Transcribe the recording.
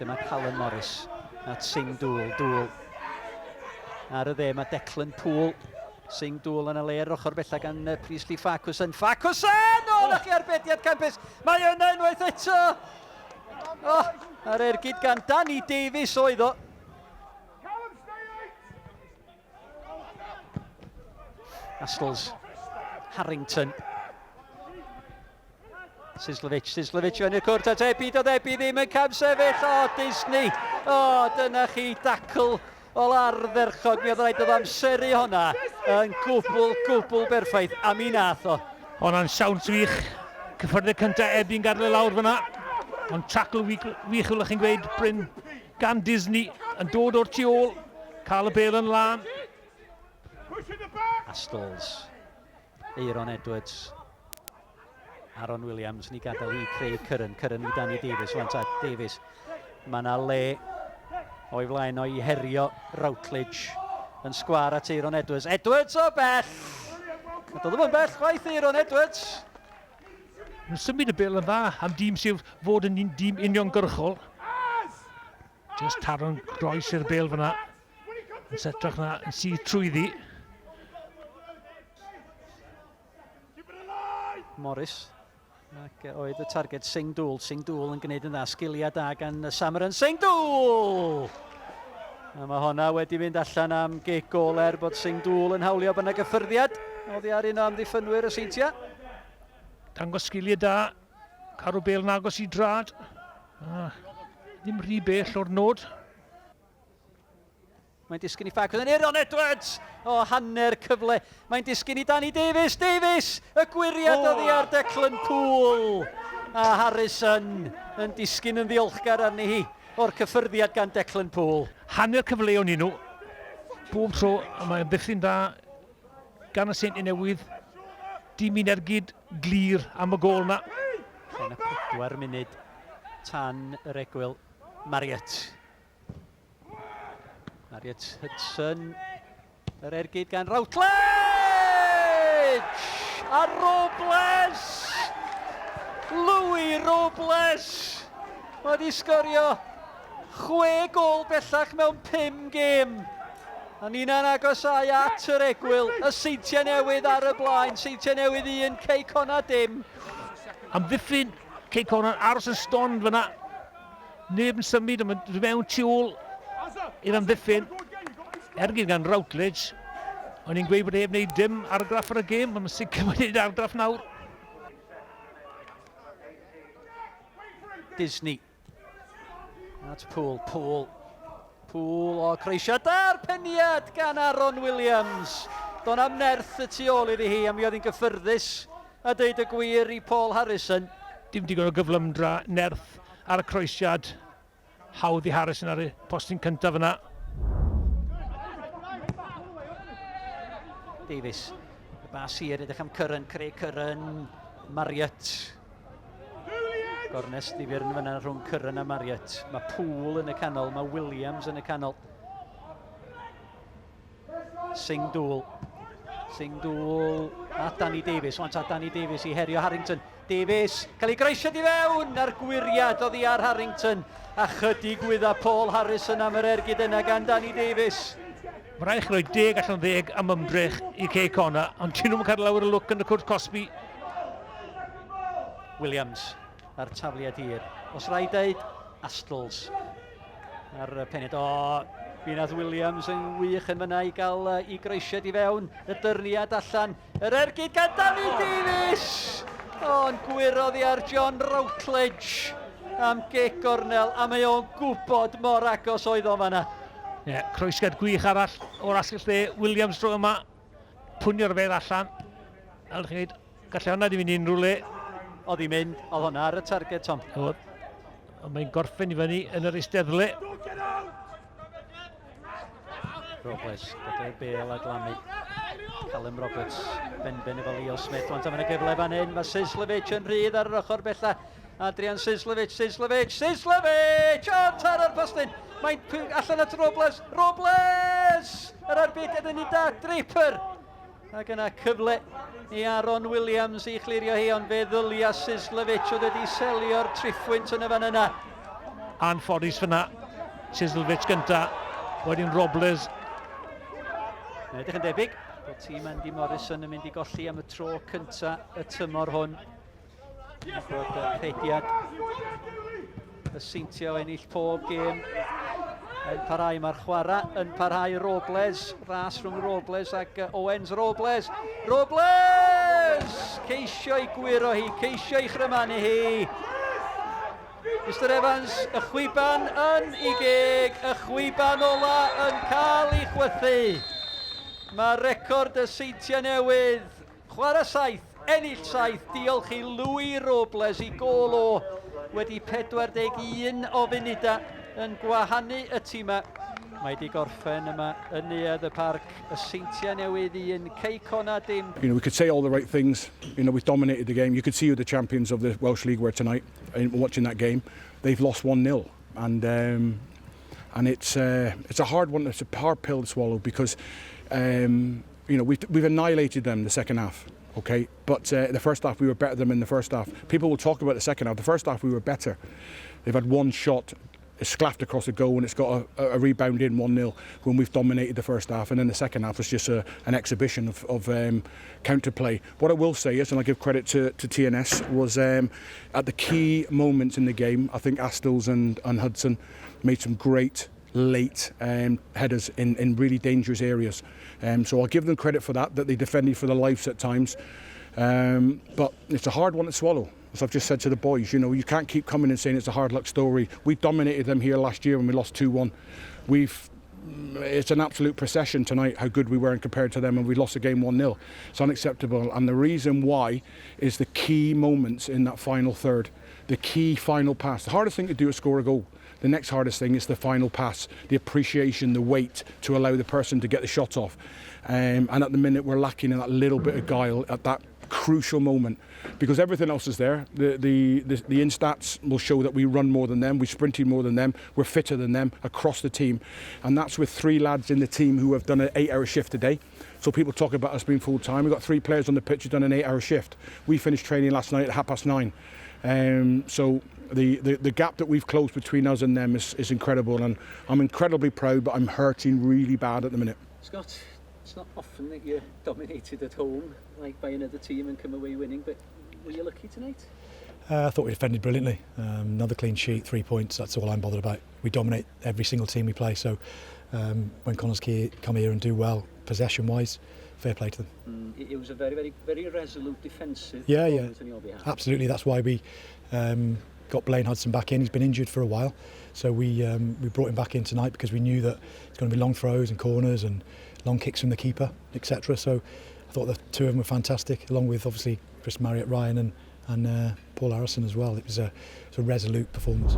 Dyma Callum Morris at Singh Dŵl. Dŵl. Ar y dde mae Declan Poole. Singh Dŵl yn y le ar ochr bella gan Priestley Farquharson. Farquharson! O, na chi arbediad campus! Mae yna unwaith eto! O, a'r ergyd gan Danny Davies oedd o. Astles. Harrington. Sislovic, Sislovic fewn i'r cwrt at Ebi, doedd Ebi ddim yn camsefyll, o Disney, o dyna chi dacl ol ardderchog, mi oedd rhaid oedd amseru honna yn gwbl, gwbl berffaith, a mi nath o. Honna'n siawns wych, cyffyrddiad cyntaf Ebi'n gadael e lawr fyna, ond tackle wych, wych fel chi'n gweud, Bryn, gan Disney, yn dod o'r tu ôl, cael y bel yn lân. Astles, Aeron Edwards, Aaron Williams, ni gadael i Craig Curran, Curran i Danny Davies, wan ta, Davies. Mae yna le o'i flaen o i herio Routledge yn sgwar at Aeron Edwards. Edwards o bell! A doedd ddim yn bell chwaith Aeron Edwards. Mae'n symud y bel yn dda am dîm sydd fod yn un dîm uniongyrchol. Just taro'n groes i'r bel fyna. Yn setrach na yn syth trwyddi. Morris. Ac oedd y targed Singh Dŵl. Singh Dŵl yn gwneud yn dda. Sgiliau da gan Samaran. Singh Dŵl! A mae honna wedi mynd allan am gic gôl er bod Singh Dŵl yn hawlio bod yna gyffyrddiad oddi ar un o amddiffynwyr y Seintiau. Dangos sgiliau da. Carw bel yn agos i drad. Ah, ddim rhy bell o'r nod. Mae'n disgyn i Farquhar. Yn Aaron Edwards! O, hanner cyfle. Mae'n disgyn i Danny Davies. Davies! Y gwyriad oh. oddi ar Declan Poole. A Harrison yn disgyn yn ddiolchgar arni hi o'r cyffyrddiad gan Declan Poole. Hanner cyfleon i nhw. Bob tro, a mae'n ddiffyn dda gan y Seintiau Newydd. Dim un ergyd glir am y gôl na. Llai na 4 munud tan yr egwyl. Marriott. Marriott Hudson. Yr ergyd gan Routledge! A Robles! Louis Robles! Wedi sgorio chwe gol bellach mewn pum gêm. A ni'n agosau at yr egwyl. Y Seintiau Newydd ar y blaen. Seintiau Newydd un, Cei Connah dim. Amddiffyn Cei Connah aros yn stond fyna. Neb yn symud, ond mae'n mewn tu ôl i'r amddiffyn. Ergyd gan Routledge. O'n i'n gweud bod heb wneud dim argraff ar y gêm, ond mae'n sicr wedi gwneud argraff nawr. Disney. At Poole, Poole. Poole o croesiad a'r peniad gan Aaron Williams. Do'n am nerth y tu ôl iddi hi, a mi oedd hi'n gyffyrddus a deud y gwir i Paul Harrison. Dim digon o gyflymdra, nerth ar y croesiad. Hawdd i Harrison ar y postyn cyntaf yna. Davies, y bas hir, edrych am Curran, Craig Curran, Marriott. Gornest ddifyr yn fyna rhwng Curran a Marriott. Mae Poole yn y canol, mae Williams yn y canol. Singh Dŵl. Singh Dŵl a Danny Davies. Wan ta Danny Davies i herio Harrington. Davies, cael ei groesiad i fewn a'r gwyriad oddi ar Harrington. A chydig wydda Paul Harrison am yr ergyd yna gan Danny Davies. Mae rhaid chi roi deg allan o ddeg am ymdrech i Cei Connah, ond dyn nhw'n cael lawer o lwc yn y cwrt cosbi. Williams a'r tafliad hir. Os rhaid dweud, Astles ar y pened. O, mi nath Williams yn wych yn fyna i gael i groesiad i fewn. Y dyrniad allan. Yr ergyd gan Danny Davies! O'n gwyrodd i ar John Routledge am gic gornel, a mae o'n gwybod mor agos oedd o'n fanna. Ie, yeah, croesiad gwych arall o'r asgell dde, Williams tro yma, pwnio'r fel allan. Fel chi'n gweud, gallai hwnna di fynd i unrhyw le. Oedd hi'n mynd, oedd hwnna ar y targed, Tom. Oedd. Ond mae'n gorffen i fyny yn yr eisteddle. Robles, gadael bel a glamu. Callum Roberts, benben efo Leo Smith. Ond am y gyfle fan hyn, mae Sislovic yn rhydd ar yr ochr bella. Adrian Sislovic, Sislovic, Sislovic! O, taro'r postyn! Mae'n allan at Robles, Robles! Yr arbediad yn un da, Draper! Ac yna cyfle i Aaron Williams i chlirio hi, ond fe ddylia Sislovic oedd wedi selio'r triffwynt yn y fan yna. Anffodus fyna. Cieslewicz gynta, wedyn Robles. Mae'n edrych yn debyg bod tîm Andy Morrison yn mynd i golli am y tro cynta y tymor hwn. Bod y rhediad y Seintiau o ennill pob gêm yn parhau. Mae'r chwarae yn parhau. Robles, ras rhwng Robles ac Owens. Robles! Robles! Ceisio i gwyro hi, ceisio i chrymanu hi. Mr Evans, y chwiban yn ei geg, y chwiban ola yn cael ei chwythu. Mae record y Seintiau Newydd, chwarae 7, ennill 7, diolch i Louis Robles i gôl o wedi 41 o funudau yn gwahanu y tîmau. Mae wedi gorffen yma yn Neuadd y Parc, y Seintiau Newydd 1, Cei Connah dim. We could say all the right things. We dominated the game. You could see who the champions of the Welsh League were tonight in watching that game. They've lost 1-0, and it's a hard one. It's a hard pill to swallow because we've annihilated them the second half. Okay, but the first half we were better than them in the first half. People will talk about the second half. The first half we were better. They've had one shot, it's sclaffed across the goal and it's got a rebound in 1-0 when we've dominated the first half, and then the second half was just an exhibition of counterplay. What I will say is, and I give credit to TNS, was at the key moments in the game, I think Astles and Hudson made some great late headers in really dangerous areas. So I'll give them credit for that, that they defended for their lives at times. But it's a hard one to swallow. As I've just said to the boys, you can't keep coming and saying it's a hard luck story. We dominated them here last year when we lost 2-1. It's an absolute procession tonight how good we were in compared to them, and we lost the game 1-0. It's unacceptable, and the reason why is the key moments in that final third, the key final pass. The hardest thing to do is score a goal. The next hardest thing is the final pass, the appreciation, the wait to allow the person to get the shot off. And at the minute we're lacking in that little bit of guile at that crucial moment, because everything else is there. The instats will show that we run more than them, we sprinted more than them, we're fitter than them across the team, and that's with 3 lads in the team who have done an 8-hour shift today. So people talk about us being full time. We've got 3 players on the pitch who've done an 8-hour shift. We finished training last night at 9:30. So the gap that we've closed between us and them is incredible, and I'm incredibly proud, but I'm hurting really bad at the minute. Scott, it's not often that you're dominated at home like by another team and come away winning, but were you lucky tonight? I thought we defended brilliantly. Another clean sheet, 3 points, that's all I'm bothered about. We dominate every single team we play, so when Connah's Quay come here and do well possession-wise, fair play to them. It was a very, very, very resolute defensive performance on your behalf. Absolutely, that's why we got Blaine Hudson back in. He's been injured for a while, so we brought him back in tonight because we knew that it's going to be long throws and corners and long kicks from the keeper, etc. So I thought the two of them were fantastic, along with obviously Chris Marriott, Ryan and Paul Harrison as well. It was a resolute performance.